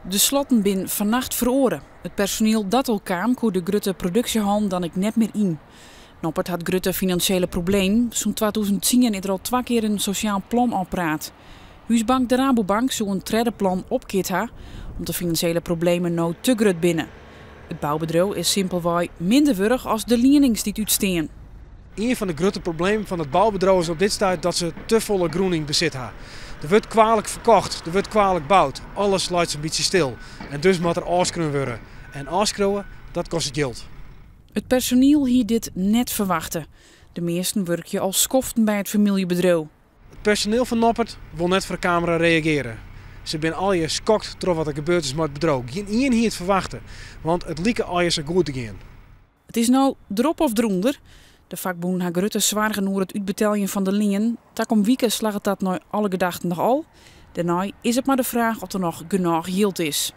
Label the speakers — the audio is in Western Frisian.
Speaker 1: De slotten binne fannacht feroare. It personiel dat al kaam, koe de grutte produksjehal dan ek net mear yn. Noppert hat grutte finansjele problemen. Sûnt 2010 is der al twa kear in sosjaal plan ôfpraat. Húsbank de Rabobank soe in tredde plan opkeard ha, om't de finansjele problemen no te grut binne. It boubedriuw is simpelwei minder wurdich as de lienings dy't útstean.
Speaker 2: Ien fan de grutte problemen fan it boubedriuw is op dit stuit dat se te folle grûn yn besit ha. Der wurdt kwalik ferkocht, der wurdt kwalik boud. Alles leit sa'n bytsje stil. En dus moat der ôfskreaun wurde. En ôfskriuwe, dat kostet jild.
Speaker 1: It personiel hie dit net ferwachte. De measten wurkje al skoften by it famyljebedriuw.
Speaker 2: It personiel fan Noppert wol net foar de kamera reagearje. Se binne allegear skokt troch wat der gebeurd is mei it bedriuw. Gjinien hie it ferwachte, want it like allegear sa goed te gean.
Speaker 1: It is no derop of derûnder. De fakbûnen ha grutte soargen oer it útbeteljen fan de lean. Takom wike slagget dat nei alle gedachten noch al. Dêrnei is it mar de fraach oft der noch genôch jild is.